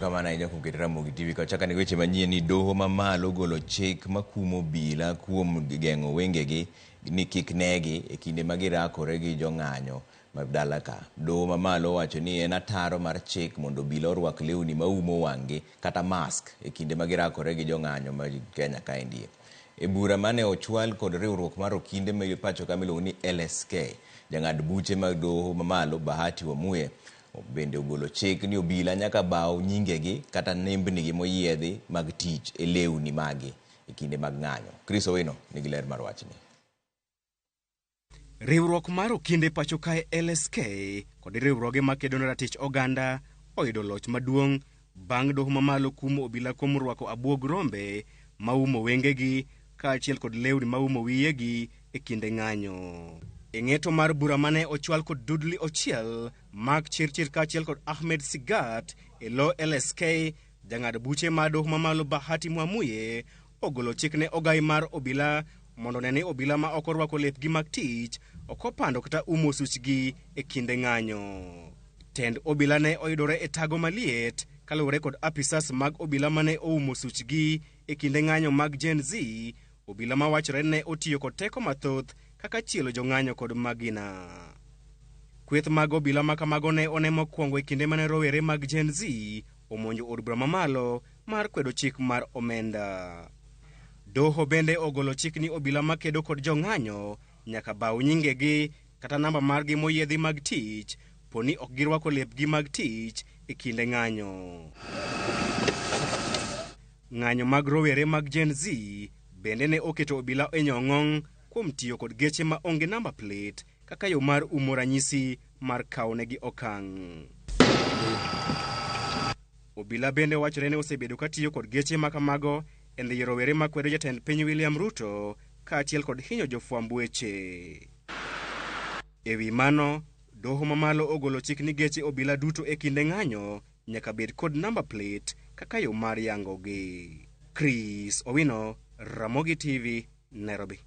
Kamano ahinya kuom keto Ramogi TV. Kachaka ne weche manyien ni doho mamalo ogolo chik makumo obila kuom geng'o wengegi ni kik negi e kinde ma girakore gi jong'anyo ma dala ka. Doho mamalo owacho ni en ataro mar chik mondo obila orwak lewni maumo wang'gi kata mask e kinde ma girakore gi jong'anyo ma Kenya kaendi. E bura mane ochwal kod riwruok mar okinde ma pacho ka miluongo ni LSK, jang'ad buche mag doho mamalo Bahati Wamuye bende ogolo chik ni obila nyaka baw nyingegi kata nembnigi moyiedhi mag tich e lewni magi e kinde mag ng'anyo. Chris Owino nigi ler mar wachni. Riwruok mar okinde pacho kae LSK kod riwruoge makedo ne ratich oganda oyudo loch maduong' bang' doho mamalo kumo obila kuom rwako abuog rombe maumo wengegi kaachiel kod lewni maumo wiyegi e kinde ng'anyo. E ng'eto mar bura mane ochwal kod Dudley Ochiel, Mark Chirchir kaachiel kod Ahmed Sigat e lo LSK, jang'ad buche mar doho mamalo Bahati Mwamuye ogolo chik ne ogai mar obila mondo one ni obila ma ok orwako lepgi mag tich ok opando kata umo suchgi e kinde ng'anyo. Tend obila ne oyudore e tago maliet kaluwore kod apisas mag obila mane oumo suchgi e kinde ng'anyo mag Gen Z, obila ma wachore ne otiyo kod teko mathoth kaka chielo jong'anyo kod magina. Kweth mag obila ma kamago ne one mokwongo e kinde mane rowere mag Gen Z omonjo od bura mamalo mar kwedo chik mar omenda. Doho bende ogolo chik ni obila makedo kod jong'anyo nyaka baw nyingegi kata namba margi moyiedhi mag tich poni ok girwako lepgi mag tich e kinde ng'anyo. Ng'anyo mag rowere mag Gen Z bende ne oketo obila e nyong'ong' kuom tiyo kod geche ma onge namba plate kaka yo mar umo ranyisi mar kawonegi okang'. Obila bende wachore ni osebedo ka tiyo kod geche ma kamago e ndhiyo rowere makwedo jatend piny William Ruto kaachiel kod hinyo jofwamb weche. E wi mano, doho mamalo ogolo chik ni geche obila duto e kinde ng'anyo nyaka bed kod namba plate kaka yo mar yangogi. Chris Owino, Ramogi TV, Nairobi.